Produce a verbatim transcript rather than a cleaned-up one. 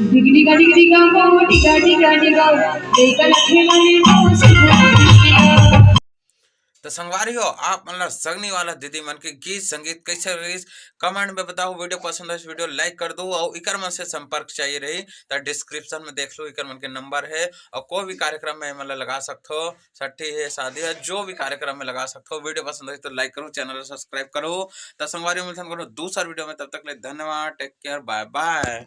डिगडिगा डिगडिगा bomb, डिगा डिगा डिगा, लइका लखे मने मौसी। तो संगवारी हो, आप मन ला सगनी वाला दीदी मन के गीत संगीत कैसे रहिस, कमेंट में बताओ। वीडियो पसंद है, वीडियो लाइक कर दो, और इकर मन से संपर्क चाहिए रही तो डिस्क्रिप्शन में देख लो, इकर मन के नंबर है। और कोई भी कार्यक्रम में मतलब लगा सकते हो, छठी है, शादी है, जो भी कार्यक्रम में लगा सकते हो। वीडियो पसंद है तो लाइक करो, चैनल सब्सक्राइब करो। तो संगवारी मिलथन कोनो दूसर वीडियो में, तब तक ले धन्यवाद, टेक केयर, बाय बाय।